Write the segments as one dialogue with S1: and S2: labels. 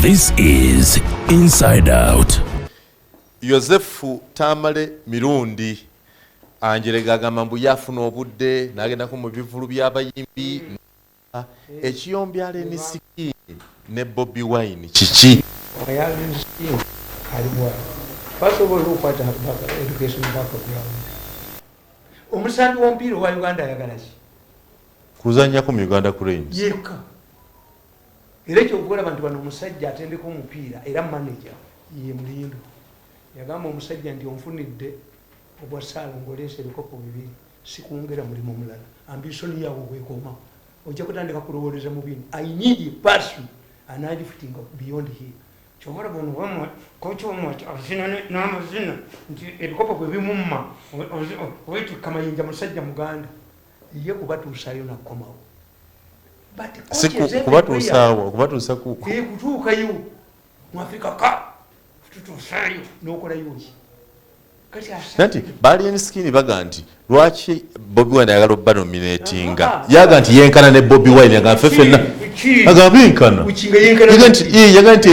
S1: This is Inside Out.
S2: Yozefu Tamale Mirundi Anjerega agamba mbu yafuna obudde n'agendako mu bivulu by'abayimbi. Ekiyombi Alien Skin ne Bobi Wine kiki?
S3: Basobola okukwata education background. Omusambi w'omupiira owa Uganda ayagala ki?
S2: Kuzanyako mu Uganda Cranes.
S3: Yekka. Era ekyokulaba nti bano omusajja atendeka omupiira era manager ye Mulindo yagamba omusajja nti onfunidde obwa Saalongo, oleesa ebikopo bibiri, sikwongera mulimu mulala, ambition yaabwe bwekoma ojja kutandika kulowooleza mu bino. I need a person analifutinga beyond here. Kyobalaba ono wamwe koki wamwe azina n'amazina nti ebikopo bwe bimumma wetikka mayinja. Musajja muganda ye kubatuusayo nakkomawo.
S2: Si kubatuusaawo, kubatuusa ku
S3: Kutuukayo mu Africa ka tutuusaayo n'okolayo ki kati?
S2: Nati ba Alien Skin baga nti lwaki Bobi Wine ayagala obba nominatinga? Yaga nti yenkana ne Bobi Wine, yaga ffe ffenna agamba benkana. Yaga nti yaga nti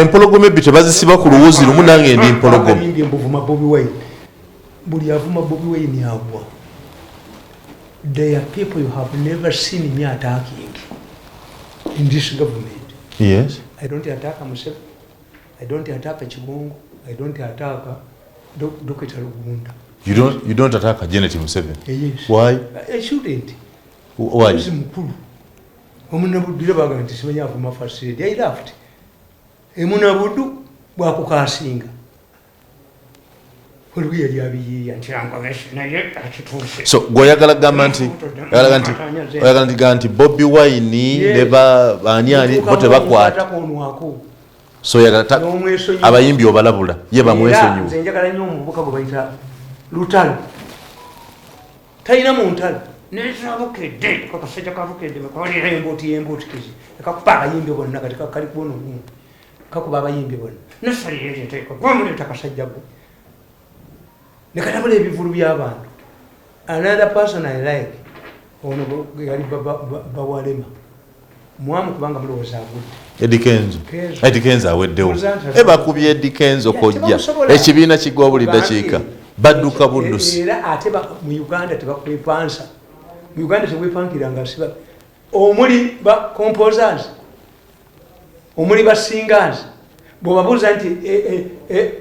S2: empologoma ebbi tebazisiba ku luwuzi lumu, nange ndi mpologoma.
S3: Mbuvuma Bobi Wine, buli avuma Bobi Wine agwa. There are people you have never seen me attacking in this government. I don't attack Museveni, I don't attack Kigongo, I don't attack Dr. Rugunda.
S2: You don't attack Janet Museveni?
S3: Yes.
S2: Why?
S3: I shouldn't.
S2: Why?
S3: Muzi mukulu omunabuddira baga nti simanyi avuma first lady. I laughed. Emunabudu bwakukasinga waliwo yali abiyiiya nti angabesi naye akituuse.
S2: So gweoyagala gamba nti oyagala nti oyagala nti gamba nti Bobi Wine ne ba ani ani bo tebakwata?
S3: Onwako.
S2: So oyagala
S3: N'omwesonyiwa.
S2: Abayimbi obalabula ye
S3: Era
S2: bamwesonyiwa.
S3: Nze njagala nnyo omuvubuka gwe bayita Lutalo, talina mu ntalo nezabukedde kakasajja kabukedde bakalira embuuti y'embuutikizi ekakuba abayimbi bonna. Kati kali kubona ogumu kakuba abayimbi bonna nesalieteeka gwamuleeta kasajja gwe nekatabula ebivulu by'abantu. Another person I like, ono yali bawalema mwamu kubanga mulowooza agudde.
S2: Eddy Kenzo.
S3: Kenzo.
S2: Eddy Kenzo aweddewo.
S3: Muza
S2: Ebakubye Eddy Kenzo kojja.
S3: Tebamusobola.
S2: Ekibiina kigwa buli dakiika, badduka buddusi.
S3: Era ate mu Uganda tebakwepansa, mu Uganda tewepankiranga siba omuli ba composers, omuli ba singers. Bwebabuuza nti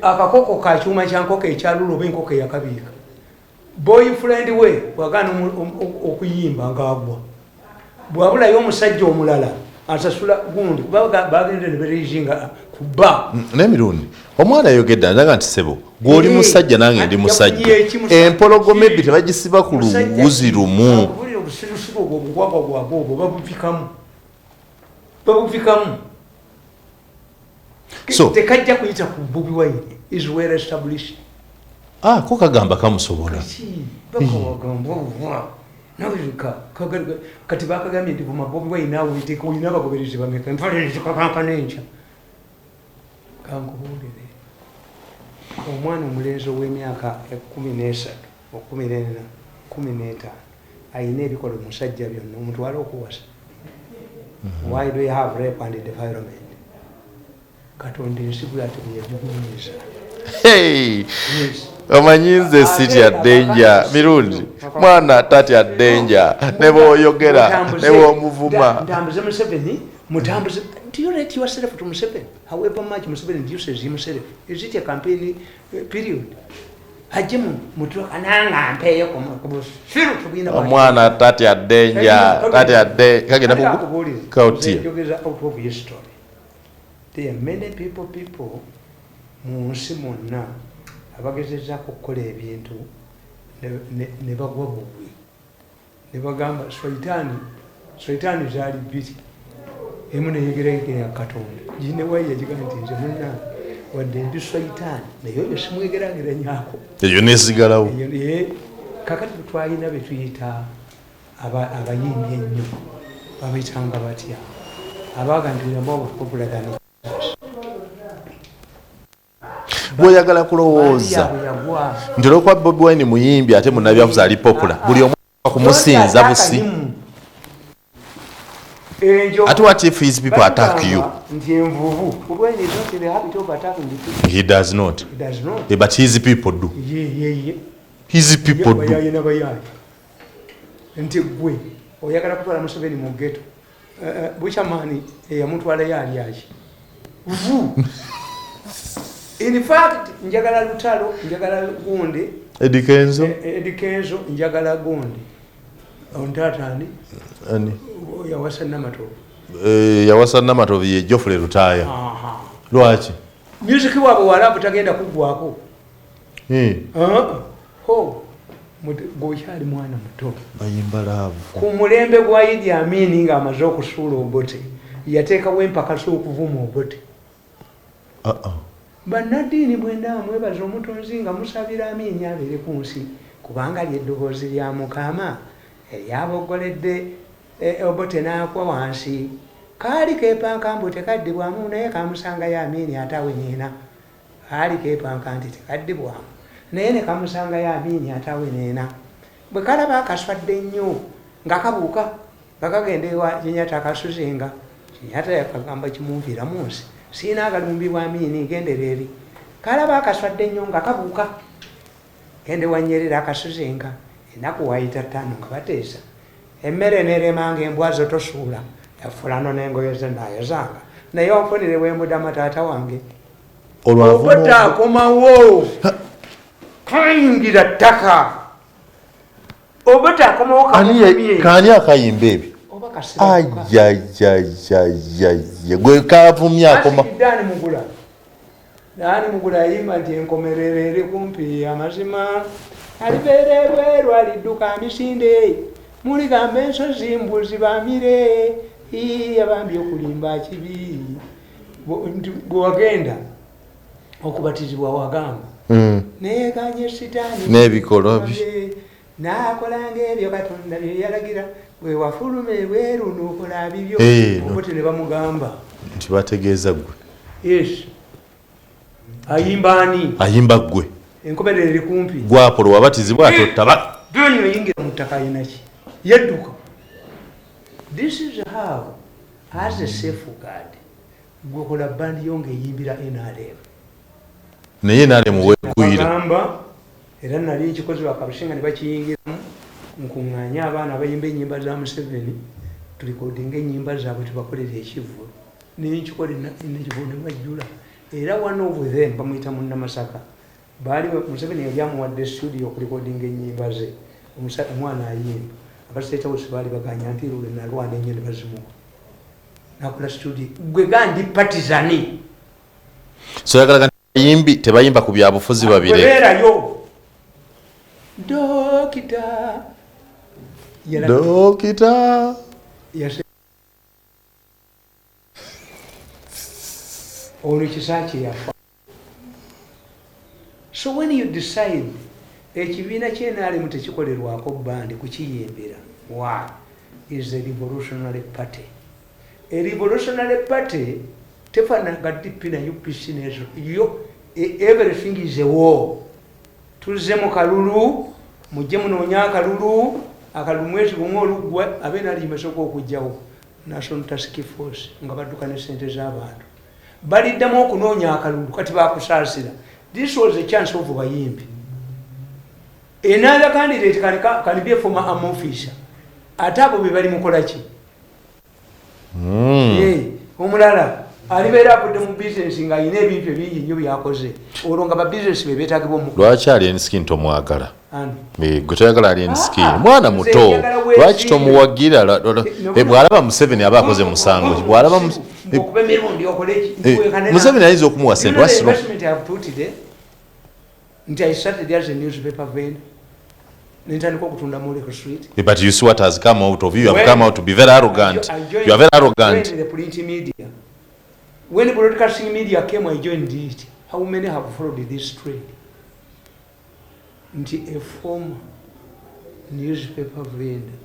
S3: akakoko ka kyuma kya nkoko ekyalula oba enkoko eyakabiika, boyfriend we bwagaana okuyimba ngaagwa, bwabulayo omusajja omulala asasula gundi kuba bagenda ne bereisinga ku bba.
S2: N'emirundi omwana ayogedde andaga nti sebo gw'oli musajja nange ndi musajja,
S3: Yafunye eki musajja?
S2: Empologoma ebbi tebagisiba ku
S3: Musajja
S2: luwuzi lumu.
S3: Akubulira obusirusiru obwo, obugwagwa bwabwe obwo babupikamu, babupikamu. Tekajja kuyita ku Bobi Wine is well established.
S2: Ah, ko kagamba kamusobola.
S3: Kati bakawagamba obwa nawirika kati bakagambye nti vuma Bobi Wine naawe witeeka olina abagoberezi bameka empale zikakankana enkya. Kankubuulire, omwana omulenzi ow'emyaka 13, 14, 15 ayina ebikola omusajja byonna omutwale okuwasa. Why do you have rape and defilement? Katonda ensi bwe ati bwe yagigulumiza.
S2: Hey!
S3: Yes.
S2: Omanyi nze sitya danger, Mirundi mwana tatya danger, ne bwoyogera ne bwomuvuma.
S3: Ntambuze Museveni, mutambuze. Do you rate yourself to Museveni? However much Museveni uses himself, is it a campaign period? Ajje mutukananga mpeeyo kubusiru tugenda.
S2: Omwana tatya danger, tatya danger, kagenda kautia.
S3: Njogeza out of history. There are many people mu nsi mwonna abagezezaako okukola ebintu ne bagwa bugwi ne bagamba soitaani soitaani zaali bbiri, emu neyegeragera Katonda ginewayi yagigaa nti nze munange wadde ndi soitaani naye oyo simwegerageranyako.
S2: Eyo nesigalawo.
S3: Kakati twalina betuyita abayimbi ennyo, babayitanga batya abaga nti we are more popular than Jesus.
S2: Bw'oyagala kulowooza
S3: Bandi yaabwe yagwa.
S2: Nti olwokuba Bobi Wine muyimbi ate munnabyabufuzi ali popular, buli omu kumusinza busi. Ate what if his people attack you?
S3: Nti envubu, Bobi Wine is not in the habit of attacking the people.
S2: He does not.
S3: He does not.
S2: Yeah, but his people do.
S3: Ye.
S2: His people do.
S3: Bayaye n'abayaye. Nti gwe oyagala kutwala Museveni mu ghetto. Buchamani eyamutwalayo ali aki? Vu. In fact, njagala lutalo, njagala gundi.
S2: Eddy Kenzo?
S3: Eddy Kenzo, njagala gundi. Ontaata ani?
S2: Ani?
S3: Yawasa Namatovu.
S2: Yawasa Namatovu ye Geoffrey Lutaaya. Lwaki?
S3: Music waabwe walabu tagenda kuggwako. Ho, gwokyali mwana muto.
S2: Bayimba love.
S3: Ku mulembe gwa Idi Amin ng'amaze okusuula Obote, yateekawo empaka z'okuvuma Obote. Bannaddiini bwenda mwebaza omutonzi nga musabira Amin abeere ku nsi, kubanga ly'eddoboozi lya Mukama eryabogoledde Obote n'akwa wansi. Kaali keepanka mbu tekaddibwamu naye kamusangayo Amin ataweneena. Kaali keepanka nti tekaddibwamu naye ne kamusangayo Amin ataweneena. Bwe kalaba akaswadde nnyo nga kabuuka nga kagenda ewa Kenyatta akasuzenga. Kenyatta yakagamba kimunviira mu nsi. Siina akalumbibwa Amin gendera eri. Kalaba akaswadde nnyo nga kabuuka. Gende wa Nyerere akasuzenga. Ennaku wayita ttaano nga bateesa. Emmere n'eremanga embwa zo tosuula. Yafulano n'engoye ze naayozanga. Naye onfunire bwe taata wange. Obote akomawo. Kayingira ttaka. Obote akomawo kamufumye.
S2: Kani akayimba ebyo? Ayayayayaya. Gwe kavumye akoma.
S3: Dani Mugula. Dani Mugula yayimba nti enkomerero eri kumpi amazima. Alibeera ebweru alidduka misinde. Muligamba ensozi mbuzi bamire. Yabambye okulimba kibi. Bwe wagenda okubatizibwa wagamba. Neeganye sitaani
S2: n'ebikolwa bye.
S3: Naakolanga ebyo Katonda bye yalagira. Bwe wafuluma ebweru n'okola bibyo. Obote ne bamugamba
S2: nti bategeeza ggwe.
S3: Yes. Ayimba ani?
S2: Ayimba ggwe.
S3: Enkomerero eri kumpi.
S2: Gwe Apollo wabatizibwa atottaba.
S3: Doni oyingira mu ttaka ayina ki? Yedduka. This is how, as a safeguard, gwekola bandi yo ng'eyimbira NRM.
S2: Naye NRM weegwira.
S3: Bagamba era nali nkikoze bakabusinga ne bakiyingiramu nkuŋŋaanye abaana abayimba ennyimba za Museveni tulikodinga ennyimba zaabwe tubakolere ekivvulu. Naye nkikola ekivvulu ne bajjula. Era one of them bamuyita Munnamasaka. Baali Museveni yali amuwadde studio okulikodinga ennyimba ze. Omwana ayimba. Aba State House baali baganya nti lwe nalwana ennyo ne bazimuwa. Nakola studio. Gwe gandi partizani.
S2: So yagala nti tebayimba ku byabufuzi babiri.
S3: Webeerayo. Dokita.
S2: Dokita.
S3: Ono Kisakye yafa. So when you decide ekibiina ky'NRM tekikolerwako bandi kukiyimbira, why is a revolutionary party. A revolutionary party tefaanana DP na UPC n'ezo. Yo everything is a war. Tuzze mu kalulu, mujje munoonye akalulu, akalulu mwezi gumu oluggwa abe NRM esooka okujjawo National Task Force nga badduka ne ssente z'abantu. Baliddamu okunoonya akalulu kati bakusaasira. This was a chance of bayimbi. Another candidate can be a former army officer. Ate abo be bali mukola ki? Omulala alibeera avudde mu bizinesi ng'alina ebintu ebingi nnyo by'akoze. Olwo nga ba bizinesi be beetaagibwa omukola.
S2: Lwaki Alien Skin tomwagala? Gwe toyagala Alien Skin. Mwana muto. Lwaki tomuwagira? Bw'alaba Museveni aba akoze musango. Bw'alaba
S3: okuba emirundi okole ki?
S2: Museveni ayinza okumuwa ssente. What's wrong?
S3: Investment I have put today, nti I started as a newspaper vendor. Nentandika okutunda mu Lake Street.
S2: But you see what has come out of you. You have come out to be very arrogant. You are very arrogant.
S3: I joined the print media. When broadcasting media came, I joined it. How many have followed this trend? Nti a former newspaper vendor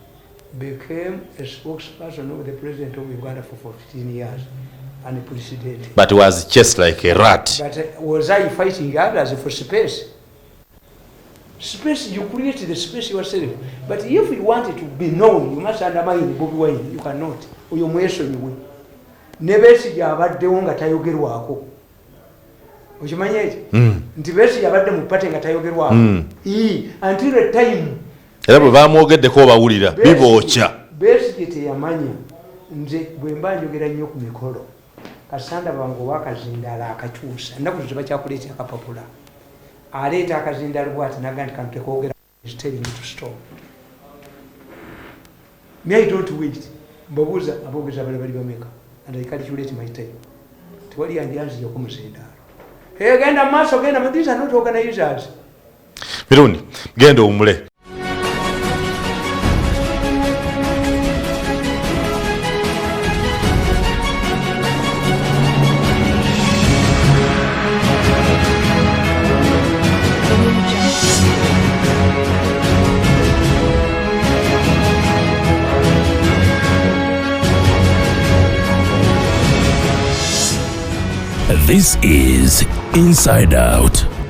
S3: became a spokesperson of the president of Uganda for 14 years and president.
S2: But was chased like a rat.
S3: But was I fighting others for space? Space, you create the space yourself. But if you want it to be known, you must undermine Bobi Wine. You cannot. Oyo mwesonyiwe. Ne Besigye abaddewo nga tayogerwako. Okimanyi ekyo? Nti Besigye abadde mu party nga tayogerwako. Until a time
S2: Era bwe bamwogeddeko obawulira bibookya.
S3: Besigye teyamanya. Nze bwe mba njogera nnyo ku mikolo, kasanda bange oba akazindaalo akakyusa, ennaku zo tebakyakuleeta akapapula, aleeta akazindaalo bwati naga nti kano tekoogera, is telling you to stop. Me, I don't wait. Mbabuuza aboogezi abalala bali bameka, and I calculate my time. Tewali yanjanzijako muzindaalo. Hey, genda mu maaso, genda. These are not organizers.
S2: Mirundi, genda owummule.
S1: This is Inside Out.